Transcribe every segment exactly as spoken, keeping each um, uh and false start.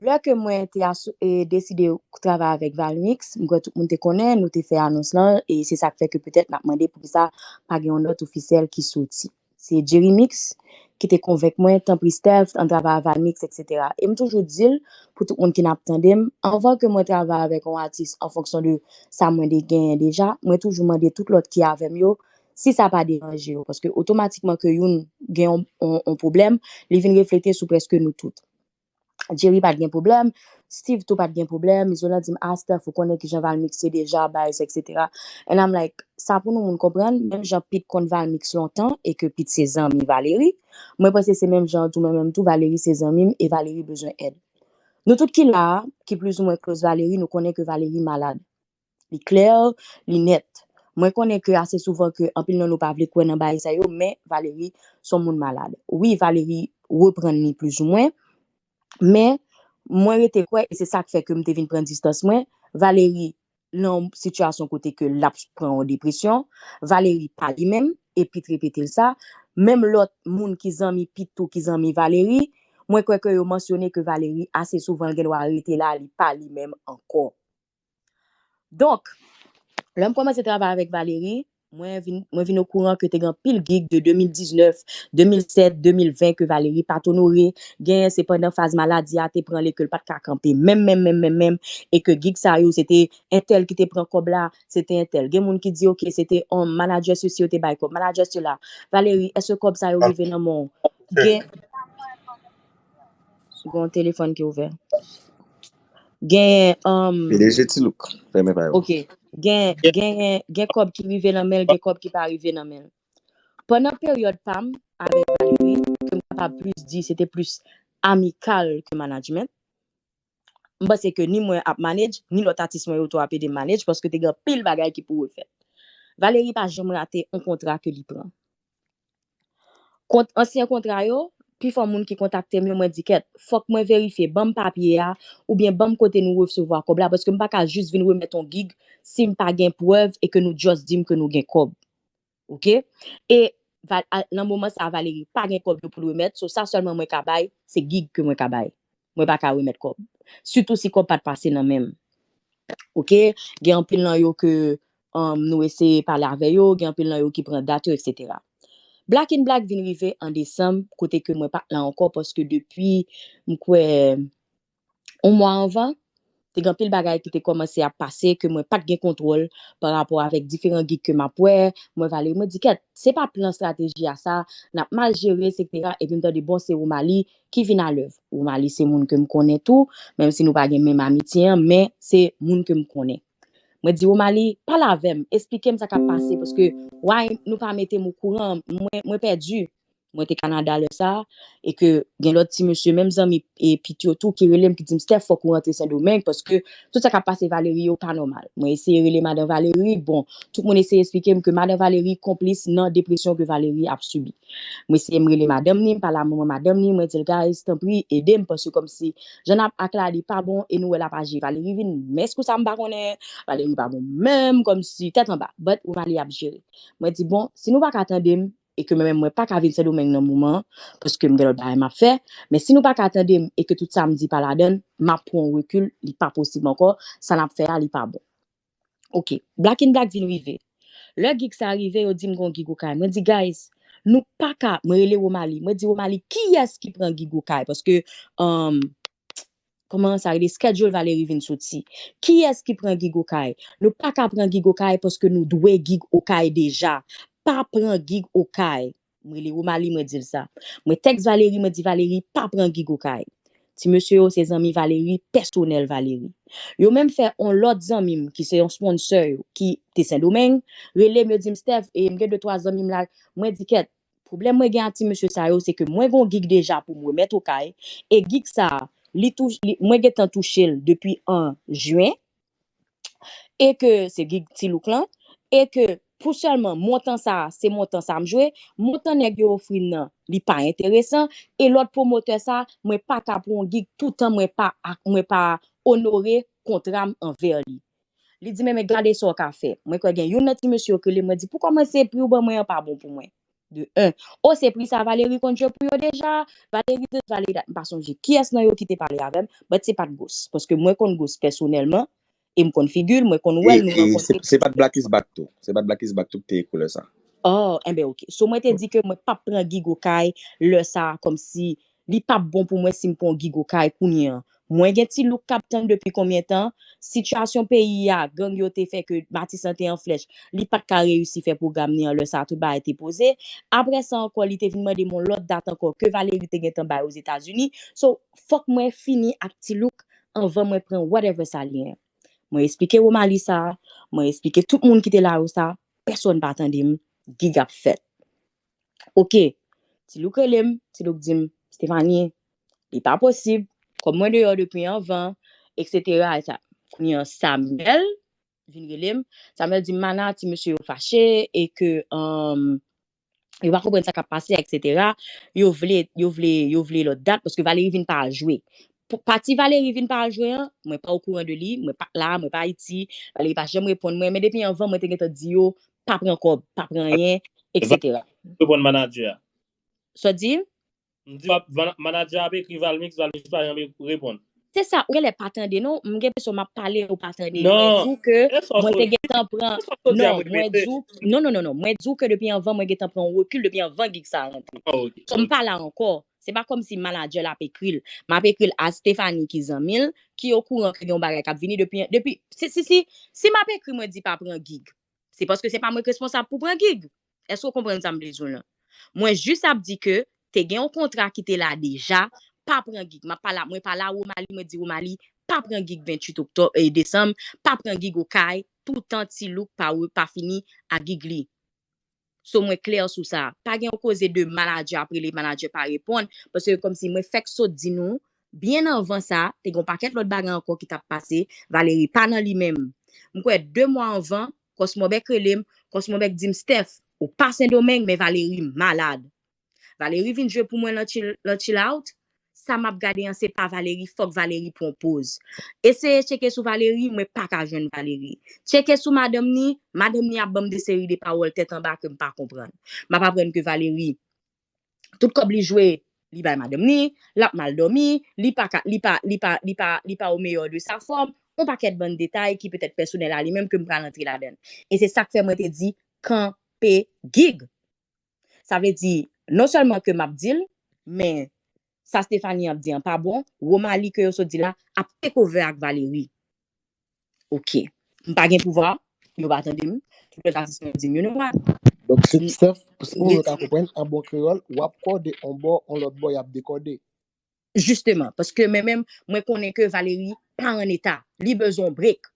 Lè ke mwen te aso- e deside travay avèk Valmix, m kwè tout moun te konnen, nou te fè anons lan, e se sa k fè ke petèt n ap mande poukisa pa gen yon nòt ofisyèl ki soti. Se Jerry Mix ki te konvenk mwen, tanpri Steph, ann travay ak Valmix, et cetera. E m toujou di l, pou tout moun ki n ap tande m, anvan ke mwen travay avèk yon atis an fonksyon de sa mwen de genyen deja, mwen toujou mande tout lòt ki avè m yo, si sa pa deranje yo, paske otomatikman ke youn gen yon, yon, yon pwoblèm, li vin reflete sou prèske nou tout. Jerry pa t gen pwoblèm, Steve tou pa t gen pwoblèm, Izolan di m, "Ah, Steph, ou konnen kijan Valmix ye deja, Baez, et cetera." And I'm like, sa pou nou moun konprann, menm jan Pete konn Valmix lontan, e ke Pete se zanmi Valery, mwen panse se menm jan tou, mwen menm tou, Valery se zanmi m, e Valery bezwen èd. Nou tout ki la a, ki plizoumwen close Valery, nou konnen ke Valery malad. Li klè, li nèt. Mwen konnen ke ase souvan ke anpil nan nou pa vle kwè nan bagay sa yo, men Valery se yon moun malad. Wi, Valery reprann li plizoumwen, men mwen rete kwè, e se sa k fè ke m te vin pran distans mwen, Valery nan yon sitiyasyon kote ke l ap pran yon depresyon, Valery pa li menm, e Pete repete l sa, menm lòt moun ki zanmi Pete tou, ki zanmi Valery, mwen kwè ke yo mansyone ke Valery ase souvan l gen dwa rete la, li pa li menm ankò. Donk, lè m kòmanse travay avèk Valery, mwen vin, mwen vin okouran ke te gen anpil gig de de mil diznèf, de mil sèt, de mil ven ke Valery pa t onore. Genyen se pandan faz maladi a te pran li ke l pa t ka kanpe menm, menm, menm, menm, menm, e ke gig sa yo, se te entèl ki te pran kòb la, se te entèl. Gen moun ki di, "Ok, se te yon manager sesi yo te bay kòb, manager sela." Valery, èske kòb sa yo rive nan men w? Gen, gen yon telefòn ki ouvè. Gen, um, P D G Ti Louk, fèmen pa yo. Ok. Gen, gen, gen kòb ki rive nan men l, gen kòb ki pa rive nan men l. Pandan peryòd pa m avèk Valery, ke m kapab plis di, se te plis amikal ke management. M panse ke ni mwen ap manage, ni lòt atis mwen yo tou ap ede m manage, paske te gen anpil bagay ki pou refèt. Valery pa janm rate yon kontra ke li pran. Kont ansyen kontra yo, pifò moun ki kontakte m yo, mwen di, "Kèt, fòk mwen verifye, ban m papye a, oubyen ban m kote nou resevwa kòb la, paske m pa ka jis vin remèt yon gig si m pa gen prèv e ke nou just di m ke nou gen kòb." Ok? E va- a- nan moman sa a, Valery pa gen kòb yo pou l remèt, so sa sèlman mwen ka bay, se gig ke mwen ka bay. Mwen pa ka remèt kòb. Sitou si kòb pa t pase nan men m. Ok? Gen anpil nan yo ke um, nou eseye pale avè yo, gen anpil nan yo ki pran dat yo, et cetera. Black in Black vin rive an desanm, kote ke mwen pa t la ankò, paske depi, m kwè, yon mwa anvan, te gen anpil bagay ki te kòmanse ap pase ke mwen pa t gen kontwòl pa rapò avèk diferan gig ke m ap wè. Mwen Valery, mwen di, "Kèt, se pa plan estrateji a sa, n ap mal jere, et cetera." Epi m tande, bon, se Romalie ki vin a lèv. Romalie se moun ke m konnen tou, menm si nou pa gen menm amitye an, men se moun ke m konnen. Mwen di, "Romalie, pale avè m, esplike m sa k ap pase, paske why nou pa mete m okouran, mwen, mwen pèdi." Mwen te Kanada lè sa a, e ke gen lòt ti mesye, menm zanmi e Pete yo tou, ki rele m, ki di m, "Steph, fòk ou rantre Sendomeng, paske tout sa k ap pase Valery yo pa nòmal." Mwen eseye rele madan Valery, bon, tout moun eseye esplike m ke madan Valery konplis nan depresyon ke Valery ap sibi. Mwen eseye m rele madanm ni, m pale a manman madanm ni, mwen di l, "Guys, tanpri, ede m, paske kòmsi jan n ap ak la, li pa bon, e nou wè l ap aji." Valery vin mès kou sa, m pa konnen, Valery pa bon menm, kòmsi tèt anba, but Romalie ap jere. Mwen di, "Bon, si nou pa ka tande m, e ke mwen menm mwen pa ka vin Sendomeng nan moman an, paske m gen lòt bagay m ap fè, men si nou pa ka tande m e ke tout sa m di pa ladan l, m ap pran yon rekil, li pa posib ankò, sa n ap fè a, li pa bon." Ok, Black in Black vin rive. Lè gig sa rive, yo di m gon gig Okay. Mwen di, "Guys, nou pa ka," mwen rele Romalie, mwen di, "Romalie, kiyès ki pran gig Okay?" Paske, um, kòman sa rele, schedule Valery vin soti. Kiyès ki pran gig Okay? Nou pa ka pran gig Okay paske nou dwe gig Okay deja. Pa pran gig Okay. Mwen rele Romalie, mwen di l sa. Mwen tèks Valery, mwen di, "Valery, pa pran gig Okay." Ti mesye yo se zanmi Valery, pèsonèl Valery. Yo menm fè yon lòt zanmi m ki se yon sponsor yo, ki te Sendomeng, rele m, yo di m, "Steph, e m gen de twa zanmi m la." Mwen di, "Kèt, pwoblèm mwen gen ak ti mesye sa yo, se ke mwen gon gig deja pou m remèt Okay, e gig sa a, li touch- li- mwen gentan touche l depi an jen, e ke se gig Ti Louk lan, e ke pou sèlman montan sa a, se montan sa a m jwe, montan nèg yo ofri m nan, li pa enteresan, e lòt pwomotè sa a, mwen pa ka pran yon gig toutan mwen pa ak- mwen pa onore kontra m anvè li." Li di, "Men, men gade sa w ka fè." Mwen kwè gen youn nan ti mesye yo ki rele mwen, di, "Pou kòmanse, pri w ban mwen an pa bon pou mwen." De un. O, se pri sa Valérie konn jwe pou yo deja. Valérie this, Valérie that. M pa sonje kiyès nan yo ki te pale avè m, but se pa t Ghost. Paske mwen konn Ghost pèsonèlman, e m konn figi l, mwen konn wè l, nou rankontre. Se pa t Black is Back tou. Se pa t Black is Back tou ki te ekri lè sa. Oh, enben, ok. So, mwen te di ke mwen p ap pran gig Okay lè sa a, kòmsi li p ap bon pou mwen si m pran gig Okay kounye an. Mwen gen Ti Look k ap tann depi konbyen tan? Sitiyasyon peyi a, gang yo te fè ke Matisan te an flèch, li pa t ka reyisi fè pwogram li an lè sa a, tout bagay te poze. Apre sa ankò, li te vin mande m yon lòt dat ankò ke Valérie te gentan bay Ozetazini. So, fòk mwen fini ak Ti Look anvan mwen pran whatever sa li ye. Mwen eksplike Romalie sa, mwen eksplike tout moun ki te la yo sa, pèsonn pa tande m, gig ap fèt. Ok, Ti Look rele m, Ti Look di m, Stephanie, li pa posib, kòm mwen deyò depi anvan, et cetera. Kounye an Samuel vin rele m, Samuel di m, Mana, ti mesye yo fache, e ke um, yo pa konprann sa k ap pase, et cetera. Yo vle, yo vle, yo vle lòt dat, paske Valérie vin pa jwe. Pati Valérie vin pa jwe an, mwen pa okouran de li, mwen pa t la, mwen pa Ayiti, Valérie pa janm reponn mwen, men depi anvan mwen te gentan di yo, pa pran kòb, pa pran anyen, et cetera. Reponn manadjè a. Sa w di? M di manadjè a ap ekri Valmix, Valmix pa janm reponn. Se sa, ou genlè pa tande non, m gen enpresyon m ap pale ou pa tande. Mwen di w ke mwen te gentan pran, non, mwen di w, non, non, non, non, mwen di w ke depi anvan mwen gentan pran rekil, depi anvan gig sa rantre. So m pa la ankò. Se pa kòmsi manadjè l ap ekri l. M ap ekri l a Stephanie ki zanmi l, ki okouran ke gen yon bagay k ap vini depi, depi, si, si, si, si m ap ekri mwen di pa pran gig, se paske se pa mwen k responsab pou pran gig. Èske w konprann sa m vle di w lan? Mwen jis ap di ke te gen yon kontra ki te la deja, pa pran gig. M ap pale, mwen pale a Romalie, mwen di Romalie, pa pran gig venntuit oktòb, e desanm, pa pran gig Okay, toutan Ti Look pa, pa fini ak gig li. So mwen klè sou sa. Pa gen yon koze de manadjè ap rele, manadjè pa reponn, paske kòmsi mwen fèk sot di nou, byen anvan sa, te gen yon pakèt lòt bagay ankò ki t ap pase, Valérie pa nan li menm. M kwè de mwa anvan, Cosmobek rele m, Cosmobek di m, Steph, ou pa Sendomeng, men Valérie malad. Valérie vin jwe pou mwen lan chill, lan chill out. Sa m ap gade an se pa Valérie, fòk Valérie pran poz. Eseye tcheke sou Valérie, mwen pa ka jwenn Valérie. Tcheke sou madanm ni, madanm ni ap ban m de seri de pawòl tèt anba ke m pa konprann. M ap aprann ke Valérie, tout kòb li jwe, li bay madanm ni, l ap mal dòmi, li pa ka, li pa, li pa, li pa, li pa o meyè de sa fòm, yon pakèt bann detay ki petèt pèsonèl a li menm ke m pral antre ladan l. E se sa k fè mwen te di, kanpe gig. Sa vle di, non sèlman ke m ap di l, men sa Stephanie ap di an pa bon, Romalie ke yo sot di la ap take over ak Valérie. Ok. M pa gen pouvwa, yo pa tande m, tout lè sa sispann di m, you know what? Donk, Steph, pou nou ta konprann, an bon kreyòl, w ap kòde on bò, on lòt bò, y ap dekòde. Jisteman, paske mwen menm, mwen konnen ke Valérie pa an eta, li bezwen break.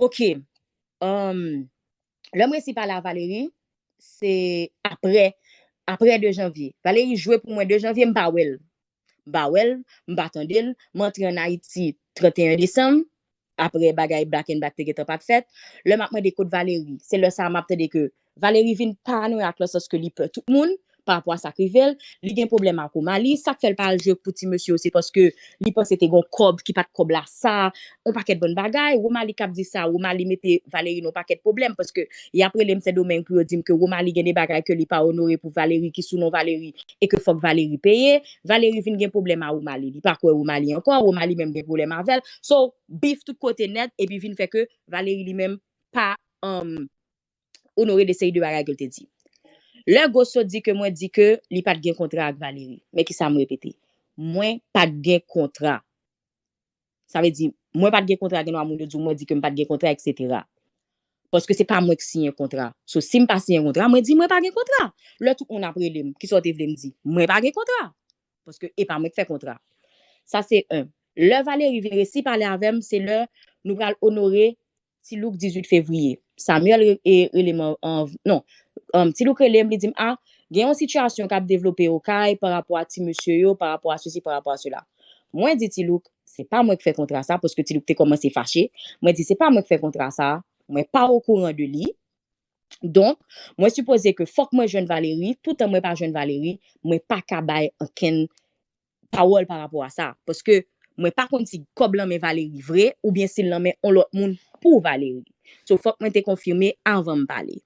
Ok. Um, lè m resi pale a Valérie, se apre, apre de janvye. Valérie jwe pou mwen de janvye, m pa wè l. M pa wè l, m pa tande l. M antre ann Ayiti trannteyen desanm, apre bagay Black and Black te gentan pa t fèt. Lè m ap mande kot Valérie, se lè sa a m ap tande ke Valérie vin paranoyak lan sans ke li pè tout moun pa rapò a sa k rive l. Li gen pwoblèm ak Romalie. Sa k fè l pa al jwe pou ti mesye yo, se paske li panse te gen yon kòb ki pa t kòb la sa. Yon pakèt bann bagay. Romalie k ap di sa, Romalie mete Valérie nan yon pakèt pwoblèm paske y ap rele m Sendomeng pou yo di m ke Romalie gen de bagay ke li pa onore pou Valérie ki sou non Valérie e ke fòk Valérie peye. Valérie vin gen pwoblèm a Romalie. Li pa kwè Romalie ankò. Romalie menm gen pwoblèm avè l. So, beef tout kote nèt epi vin fè ke Valérie li menm pa um, onore de seri de bagay ke l te di. Lè Ghost sot di ke mwen di ke li pa t gen kontra ak Valérie. Men kisa m repete? Mwen pa t gen kontra. Sa vle di, mwen pa t gen kontra, gen dwa moun yo di w mwen di ke m pa t gen kontra, et cetera. Paske se pa mwen k siyen kontra. So, si m pa siyen kontra, mwen di mwen pa gen kontra. Lè tout moun ap rele m, kisa w te vle m di? Mwen pa gen kontra. Paske e pa mwen k fè kontra. Sa se en. Lè Valérie vin resi pale avè m, se lè nou pral onore Ti Look dizuit fevriye. Samuel re- e- rele m an, an- non, um, Ti Look rele m, li di m, a, gen yon sitiyasyon k ap devlope Okay pa rapò a ti mesye yo, pa rapò a sesi, pa rapò a sela. Mwen di Ti Look, se pa mwen k fè kontra sa, paske Ti Look te kòmanse fache. Mwen di, se pa mwen k fè kontra sa, mwen pa okouran de li. Donk, mwen sipoze ke fòk mwen jwenn Valérie, toutan mwen pa jwenn Valérie, mwen pa ka bay ankenn pawòl pa rapò a sa. Paske mwen pa konn si kòb lan men Valérie vre, oubyen si l lan men on lòt moun pou Valérie. So, fòk mwen te konfime anvan m pale.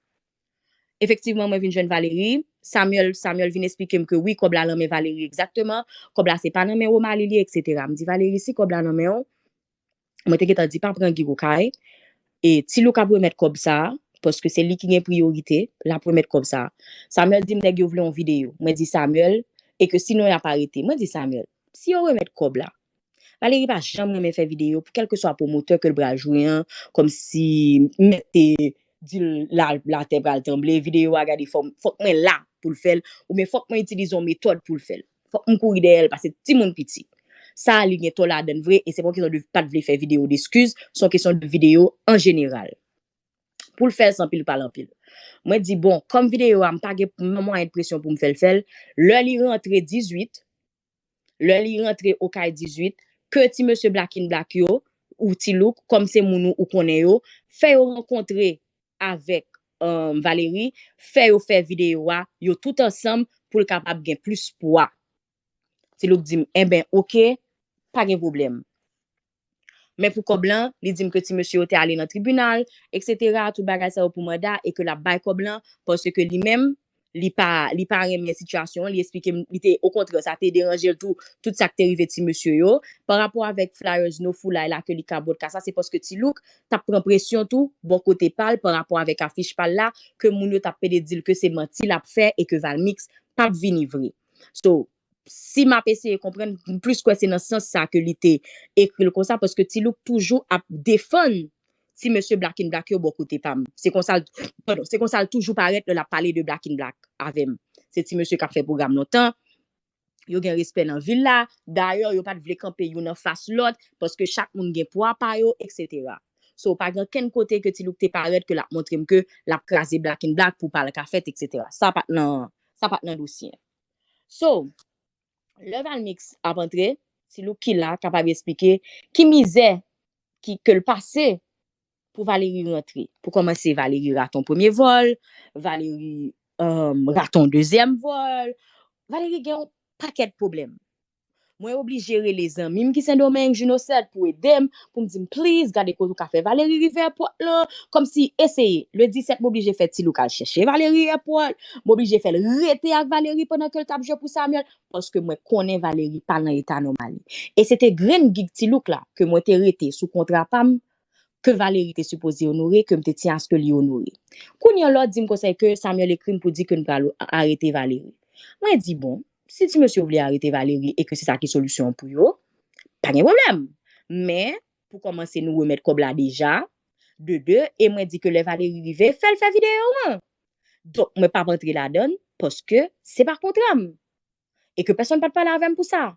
Efektivman, mwen vin jwenn Valery. Samuel, Samuel vin eksplike m ke wi, kòb la nan men Valery egzakteman. Kòb la se pa nan men Romalie li, et cetera. M di Valery, si kòb la nan men w, mwen te gentan di pa pran Guy Okay. E Ti Louk ap remèt kòb sa, paske se li ki gen priyorite, l ap remèt kòb sa. Samuel di m nèg yo vle yon videyo. Mwen di Samuel, e ke sinon y ap arete. Mwen di Samuel, si yo remèt kòb la, Valery pa janm renmen fè videyo pou kèlkeswa pwomotè ke l pral jwe an, kòmsi mèt te di l la, latè pral tranble, videyo a gade fò, fòk mwen la pou l fè l, oubyen fòk mwen itilize yon metòd pou l fè l. Fòk m kouri dèyè l, paske timoun piti. Sa a, li gen tò ladan l vre, e se pa yon kesyon de pa t vle fè videyo deskiz, se yon kesyon de videyo an jeneral. Pou l fè l san pil pale anpil. Mwen di, bon, kòm videyo a, m pa gen mwayen de presyon pou m fè l fè l, lè li rantre dizuit, lè li rantre Okay dizuit, ke ti mesye Black in Black yo, ou Ti Louk, kòm se moun ou, ou konnen yo, fè yo rankontre avèk um, Valery, fè yo fè videyo a, yo tout ansanm, pou l kapab gen plis pwa. Ti Louk di m, enben, oke, pa gen pwoblèm. Men pou kòb lan, li di m ke ti mesye yo te ale nan tribinal, et cetera, tout bagay sa yo pou manda, e ke l ap bay kòb lan, paske li menm, li pa, li pa renmen sitiyasyon an, li eksplike m, li te, okontrè, sa te deranje l tou, tout sa k te rive ti mesye yo. Pa rapò avèk flyers No Foulay la ke li ka bwodkas la, se paske Ti Louk t ap pran presyon tou, bò kote pa l, pa rapò avèk afich pa l la, ke moun yo t ap pede di l ke se manti l ap fè e ke Valmix p ap vini vre. So, si m ap eseye konprann, m plis kwè se nan sans sa ke li te ekri l konsa, paske Ti Louk toujou ap defann ti mesye Black in Black yo bò kote pa m. Se konsa l, padon, se konsa l toujou parèt lè l ap pale de Black in Black avè m. Se ti mesye k ap fè pwogram lontan, yo gen respè nan vil la, dayè, yo pa t vle kanpe youn anfas lòt, paske chak moun gen pwa pa yo, et cetera. So, pa gen okenn kote ke Ti Louk te parèt ke l ap montre m ke l ap kraze Black in Black pou pa l ka fèt, et cetera. Sa pa t nan, sa pa t nan dosye an. So, lè Valmix ap antre, Ti Louk ki la kapab eksplike ki mizè ki, ke l pase pou Valery rantre. Pou kòmanse, Valery rate yon premye vòl, Valery um, rate yon dezyèm vòl, Valery gen yon pakèt pwoblèm. Mwen oblije rele zanmi m ki Sendomeng, Juno Sèt, pou ede m, pou m di m, please, gade kote w ka fè Valery rive èpòt lan. Kòmsi, eseye. Le disèt, m oblije fè Ti Louk al chèche Valery èpòt. M oblije fè l rete ak Valery pandan ke l t ap jwe pou Samuel. Paske mwen konnen Valery pa nan eta nòmal li. E se te grenn gig Ti Louk la, ke mwen te rete sou kontra pa m, ke Valery te sipoze onore, ke m te tyen aske li onore. Kounye a, lè w di m konsa ke Samuel ekri m pou di ke n pral arete Valery. Mwen di, bon, si ti mesye vle arete Valery e ke se sa ki solisyon an pou yo, pa gen pwoblèm. Men, pou kòmanse, nou remèt kòb la deja, de de, e mwen di ke lè Valery rive, fè l fè videyo an. Donk, mwen p ap antre ladan l, paske se pa kontra m. E ke pèsonn pa t pale avè m pou sa.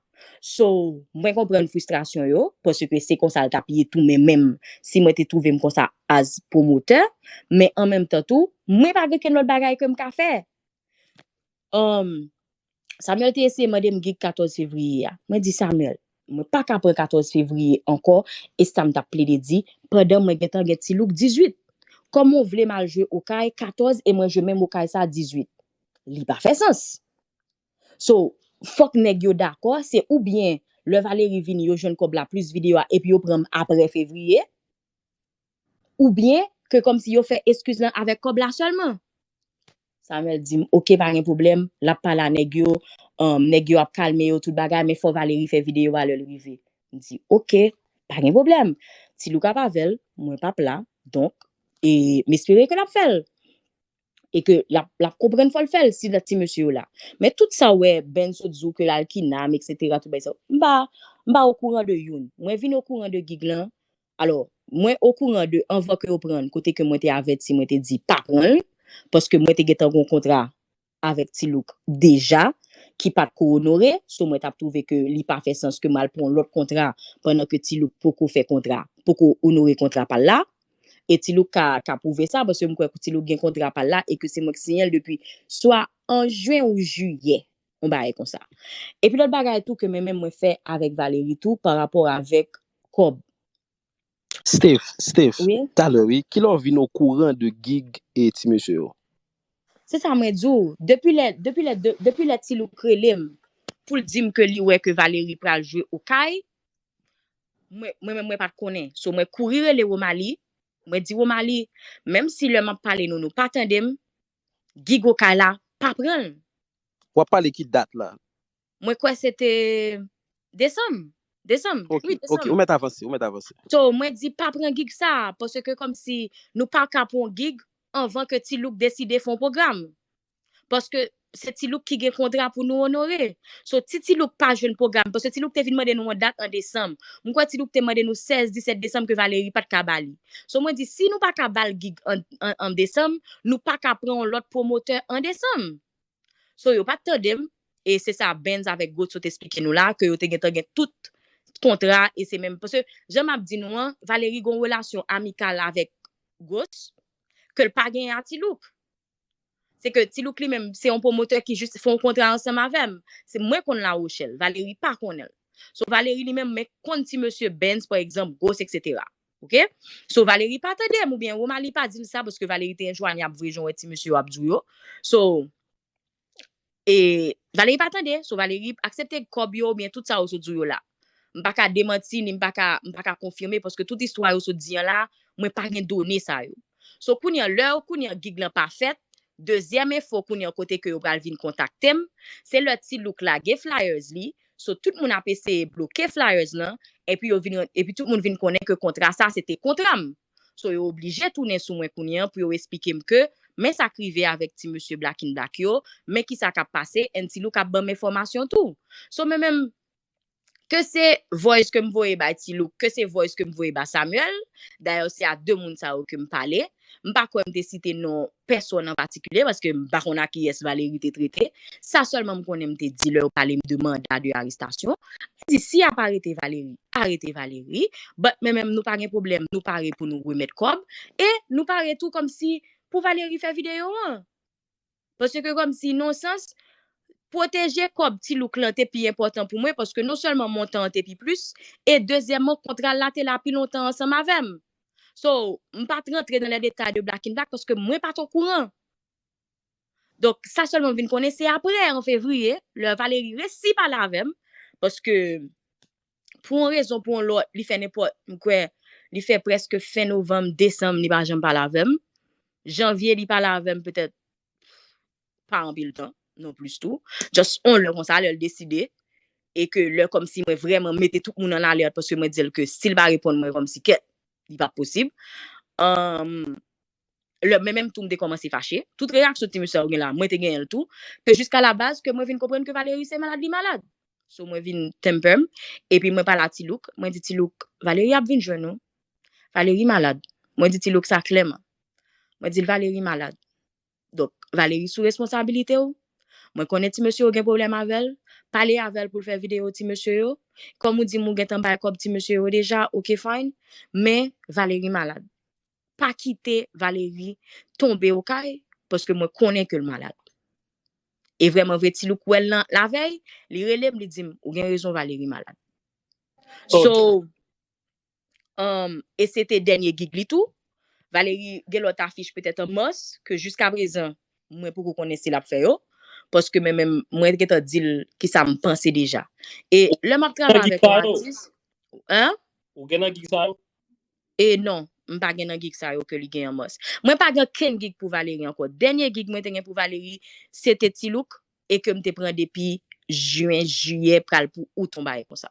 So, mwen konprann fristrasyon yo, paske se konsa l t ap ye tou, men menm si mwen te twouve m konsa as pwomotè, men an menm tan tou, mwen pa gen kenn lòt bagay ke m ka fè. Um, Samuel te eseye mande m gig katòz fevriye a. Mwen di Samuel, mwen pa ka pran katòz fevriye ankò, e sa m t ap plede di, pandan mwen gentan gen Ti Louk dizuit. Kòman w vle m al jwe Okay katòz e mwen jwe menm Okay sa dizuit? Li pa fè sans. So, fòk nèg yo dakò, se oubyen lè Valery vini, yo jwenn kòb la plis videyo a, epi yo pran m apre fevriye, oubyen ke kòmsi yo fè eskiz lan avèk kòb la sèlman. Samuel di m, oke, pa gen pwoblèm, l ap pale a nèg yo, um, nèg yo ap kalme yo, tout bagay, men fò Valery fè videyo a lè l rive. M di, oke, pa gen pwoblèm. Ti Louk ap avè l, mwen p ap la, donk, e m espere ke l ap fè l. E ke l ap, l ap konprann fò l fè l si lòt ti mesye yo la. Men tout sa w wè, Ben sot di w ke l al kinam, et cetera, tout bagay sa yo, m pa, m pa okouran de youn. Mwen vin okouran de gig lan, alò, mwen okouran de anvan ke yo pran l, kote ke mwen te avèti, mwen te di pa pran l, paske mwen te gentan gen yon kontra avèk Ti Louk deja, ki pa t ko onore, so mwen t ap twouve ke li pa fè sans ke m al pran yon lòt kontra pandan ke Ti Louk poko fè kontra, poko onore kontra pa l la. E Ti Louk ka, ka pwouve sa, paske m kwè Ti Louk gen kontra pa l la e ke se mwen k siyen l depi swa an jen ou jiyè, yon bagay konsa. Epi lòt bagay tou ke mwen menm mwen fè avèk Valery tou, pa rapò avèk kòb. Steph, Steph, wi, talè wi, kilè w vin okouran de gig e ti mesye yo? Se sa mwen di w. Depi lè, depi lè, de, depi lè Ti Louk rele m pou l di m ke li wè ke Valery pral jwe Okay, mwen, mwen menm mwen pa t konnen. So mwen kouri rele Romalie, mwen di Romalie, menm si lè m ap pale nou, nou pa tande m, gig Okay la, pa pran l. W ap pale ki dat la? Mwen kwè se te desanm. Desanm. Ok, wi, desanm. Ok, ou mèt avanse, ou mèt avanse. So, mwen di pa pran gig sa, paske kòmsi nou pa ka pran gig anvan ke Ti Louk deside fè yon pwogram. Paske se Ti Louk ki gen kontra pou nou onore. So, si Ti Louk pa jwenn pwogram, paske Ti Louk te vin mande nou yon dat an desanm. Mwen kwè Ti Louk te mande nou sèz, disèt desanm ke Valérie pa t ka ba li. So, mwen di, si nou pa ka ba l gig an, an, an desanm, nou pa ka pran yon lòt pwomotè an desanm. So, yo pa t tande m, e se sa Benz avèk Goat sot esplike nou la, ke yo te gentan gen tout kontra, e se menm, paske, jan m ap di nou an, Valérie gen yon relasyon amikal avèk Goat, ke l pa genyen a Ti Louk. Se ke Ti Louk li menm, se yon pwomotè ki jis fè yon kontra ansanm avè m. Se mwen konn La Rochelle, Valérie pa konnen l. So, Valérie li menm, men konn ti mesye Benz, pa egzanp, Goat, etsetera. Ok? So, Valérie pa tande m, oubyen Romalie pa di l sa, paske Valérie te enjwanyab vre, jan w wè ti mesye yo ap di w yo. So, e Valérie pa tande, so Valérie aksepte kòb yo oubyen tout sa yo sot di w yo la. M pa ka demanti, ni m pa ka, m pa ka konfime, paske tout istwa yo sot di an la, mwen pa gen done sa yo. So, kounye an, lè kounye an gig lan pa fèt, dezyèm enfo kounye an kote ke yo pral vin kontakte m, se lè Ti Louk lage flyers li, so tout moun ap eseye bloke flyers lan, epi yo vin, epi tout moun vin konnen ke kontra sa, se te kontra m. So, yo oblije tounen sou mwen kounye an pou yo esplike m ke, men sa k rive avèk ti mesye Black in Black yo, men kisa k ap pase, and Ti Louk ap ban m enfòmasyon tou. So, mwen menm, ke se voice ke m voye bay Ti Louk, ke se voice ke m voye ba Samuel, dayè se a de moun sa yo ke m pale. M pa kwè m te site non pèsòn an patikilye, paske m pa konn a kiyès Valérie te trete. Sa sèlman m konnen m te di lè yo pale m de manda de arestasyon. Mwen di, si y ap arete Valérie, arete Valérie. But men menm nou pa gen pwoblèm, nou pare pou nou remèt kòb. E nou pare tou kòmsi pou Valérie fè videyo an. Paske kòmsi, nan sans, pwoteje kòb Ti Louk lan te pi enpòtan pou mwen, paske non sèlman montan an te pi plis, e dezyèmman, kontra l la te la pi lontan ansanm avè m. So, m pa t rantre nan lè detay de Black in Black, paske mwen pa t okouran. Donk, sa sèlman m vin konnen, se aprè, an fevriye, lè Valérie resi pale avè m, paske, pou yon rezon, pou yon lòt, li fè nenpòt, m kwè, li fè prèske fen novanm, desanm, li pa janm pale avè m. Janvye, li pale avè m petèt pa anpil tan, non plis tou. Just on lè konsa, lè l deside, e ke lè kòmsi mwen vrèman mete tout moun an alèt, paske mwen di l ke si l pa reponn mwen kòmsi kèt, li p ap posib. Anm, lè mwen menm tou m te kòmanse fache. Tout reyaksyon ti mesye yo gen la, mwen te genyen l tou. Ke jiska la baz, ke mwen vin konprann ke Valérie se malad li malad. So mwen vin temper m, epi mwen pale a Ti Louk, mwen di Ti Louk, Valérie ap vin jwenn ou. Valérie malad. Mwen di Ti Louk sa klèman. Mwen di l Valérie malad. Donk, Valérie sou responsabilite w. Mwen konnen ti mesye yo gen pwoblèm avè l. Pale avè l pou l fè videyo ti mesye yo. Kòm ou di m ou gentan bay kòb ti mesye yo deja, ok fine. Men Valérie malad. Pa kite Valérie tonbe okay, paske mwen konnen ke l malad. E vrèman vre, Ti Louk wè l lan lavèy, li rele m, li di m, ou gen rezon, Valérie malad. So, um, e se te dènye gig li tou. Valérie gen lòt afich petèt an mas, ke jiska prezan, mwen poko konnen si l ap fè yo. Paske mwen menm, mwen gentan di l kisa m panse deja. E lè m ap travay avèk yon atis, hein? Ou gen nan gig sa yo? E non, m pa gen nan gig sa yo ke li gen an mas. Mwen pa gen kenn gig pou Valérie ankò. Dènye gig mwen te gen pou Valérie, se te Ti Louk, e ke m te pran depi jen, jiyè, pral pou out, yon bagay konsa.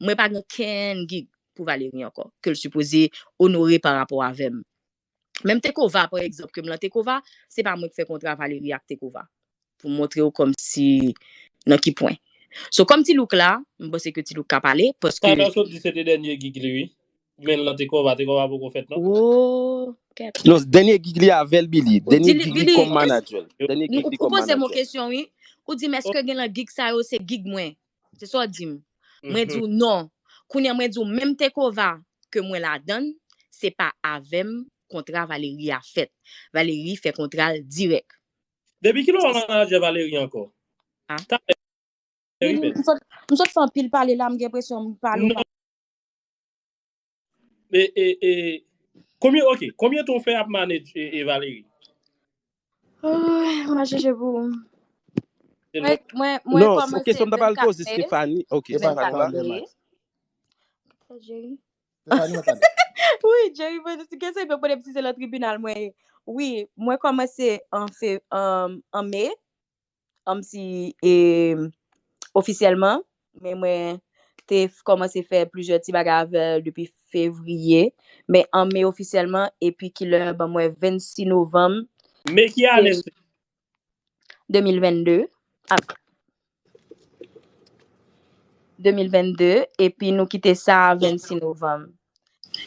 Mwen pa gen kenn gig pou Valérie ankò, ke l sipoze onore pa rapò avè m. Menm Tekova, pa egzanp, ke m lan Tekova, se pa mwen k fè kontra Valérie ak Tekova. Pou montre w kòmsi nan ki pwen. So, kòm Ti Louk la, m panse ke Ti Louk ka pale, paske... Sa nan sot di se te dènye gig li, wi. Men l lan Tekova, Tekova poko fèt, non? Oh, kèt. Non, dènye gig li avè l, Billy. Dènye gig li kòm manager. Dènye gig li kòm manager. Ou poze m yon kesyon, wi. Ou di m, èske gen lan gig sa yo, se gig mwen? Se sa w di m. Mwen di w non. Kounye a mwen di w menm Tekova ke mwen ladann, se pa avè m kontra Valérie a fèt. Valérie fè kontra l dirèk. Depi kilè w pa manager Valérie ankò? Ah. Talè. M sot, m sot fè anpil pale la, m gen enpresyon m pale. Non. E, e, e, konbyen, ok, konbyen tan w fè ap manage e, e Valérie? Ay, mwen chèche pou... Mwen, mwen, mwen kòmanse vennkat mè. Non, se kesyon m ta pral poze Stéphanie. Ok, Stéphanie la. Jerry. Wi, Jerry, mwen, si kesyon pou poze m si se lan tribinal mwen ye. Wi, mwen kòmanse an fe, an, an me, an si e, ofisyèlman, men mwen te f- kòmanse fè plizyè ti bagay avè l depi fevriye, men an me ofisyèlman, epi Killer ban mwen vennsis novanm Me ki ane se? de mil vennde, ap- de mil vennde, epi nou kite sa vennsis novanm.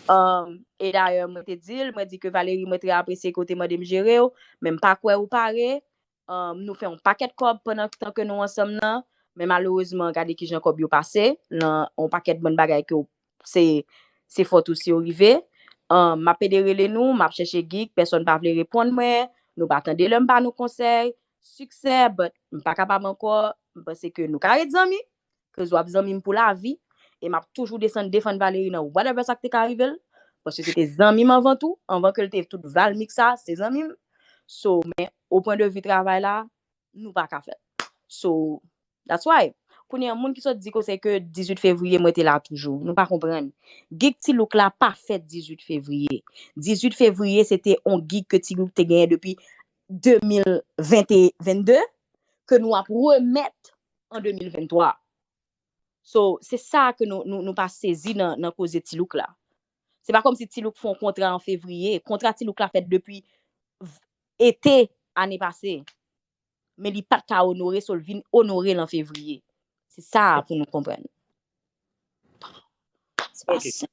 Um, e dayè, mwen te di l, mwen di ke Valerie, mwen trè apresye ke w te mande m jere w, men m pa kwè ou pare. Um, nou fè yon pakèt kòb pandan tan ke nou ansanm nan, men malerezman, gade kijan kòb yo pase, nan yon pakèt bann bagay ke w- se se fòt ou si yo rive. Um, m ap pede rele nou, m ap chèche Geek, pèsonn pa vle reponn mwen, nou pa tande lè m ba nou konsèy, siksè, but m pa kapab ankò, m panse ke nou ka ret zanmi, ke w ap zanmi m pou lavi, e m ap toujou desann defann Valerie nan whatever sa k te ka rive l, paske se te zanmi m anvan tou, anvan ke l te tout valmik sa, se te zanmi m. So, men, o pwen de vi travay la, nou pa ka fè l. So, that's why. Kounye a, moun ki sot di konsa ke dizuit fevriye, mwen te la toujou. Nou pa konprann. Gig Ti Look la pa fèt dizuit fevriye. Dizuit fevriye, se te yon gig ke Ti Look te genyen depi de mil vennde, ke nou ap remèt an de mil venntwa. So, se sa ke nou, nou, nou pa sezi nan, nan koze Ti Look la. Se pa kòmsi Ti Look fè yon kontra an fevriye. Kontra Ti Look la fèt depi v- ete ane pase. Men li pa t ka onore, so l vin onore l an fevriye. Se sa pou nou konprann. Se pa Ok. senp.